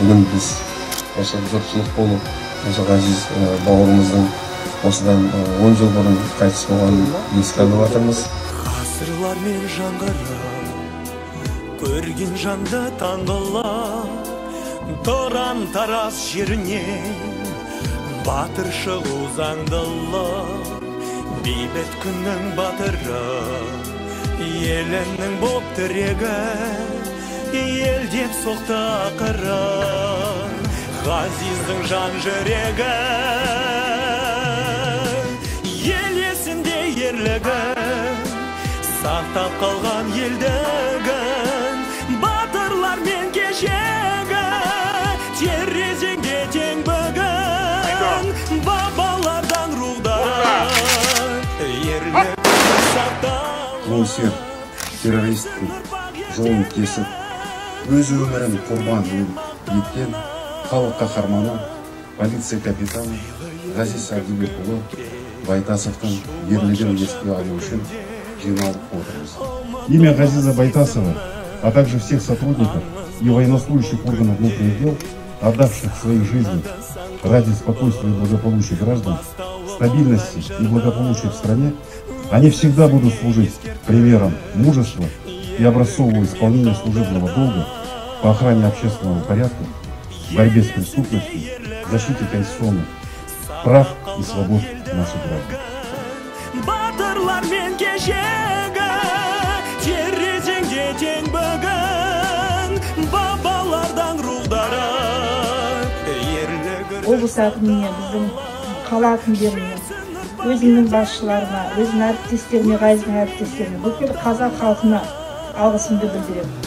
Бүгін біз осы жұртшылық болып, осы Ғазиз бауырымыздың осыдан 10 жыл бұрын қайтыс болғанын еске алып жатырмыз. Ғасырлармен жаңғырып, көрген жанды таңғалап, Тұран Тараз жерінен батыр шығу заңдылық, бейбіт күннің батыры, елінің боп тірегі, ел деп соқты ақыры, Ғазиздің жан жүрегі, ел есінде ерлігі, сақтап қалған елдігін, батырлармен кешегі, терезеңде тең бүгін, бабалардан рухдары, ерлік сақталған. Жолсер террористтің жолын кесіп, өз өмірін құрбан еткен халық қаһарманы, полиция капитаны Ғазиз Әбдібекұлы Байтасовтың ерлігін еске алу үшін жиналып отырмыз. Имя Ғазиза Байтасова, а также всех сотрудников и военнослужащих органов внутренних дел, отдавших свои жизни ради спокойствия и благополучия граждан, стабильности и благополучия в стране, они всегда будут служить примером мужества и образцового исполнения служебного долга по охране общественного порядка, борьбе с преступностью, защите конституционных прав и свобод наших граждан. Батырлармен кешегі, терезеңде тең бүгін, бабалардан рухдары, ерлігі. Облыс әкіміне, біздің қала әкімдеріне, өзімнің басшыларыма, өзімнің әріптестеріме, Ғазиздің әріптестеріне, бүкіл қазақ халқына алғысымды білдіремін.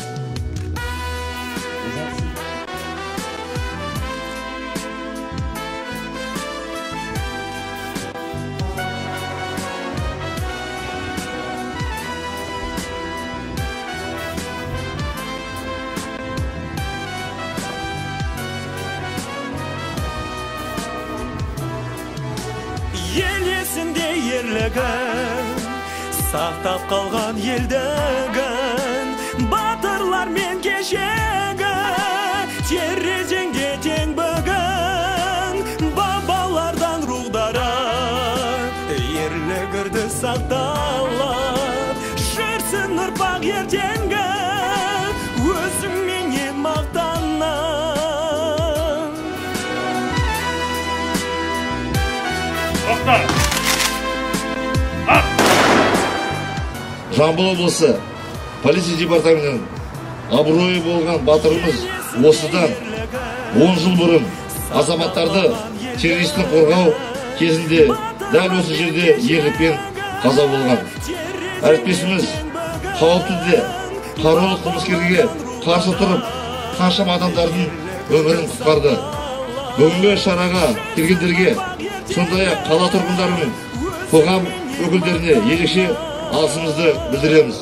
Ел есінде ерлігін, сақтап қалған елдігін, батырлармен кешегі, терезеңде тең бүгін, бабалардан рухдары, ерлігірді сақталып, жүрсін ұрпақ ертеңгі, өзіңменен мақтанып. Жамбыл облысы полиция департаментінің абыройы болған батырымыз осыдан 10 жыл бұрын азаматтарды террористтен қорғау кезінде дәл осы жерде ерлікпен қаза болған. Әріптесіміз қауіпті де қарулы қылмыскерге қарсы тұрып, қаншама адамдардың өмірін құтқарды. Бүгінгі шараға келгендерге, сондай-ақ қала тұрғындарының, қоғам өкілдеріне ерекше алғысымызды білдіреміз.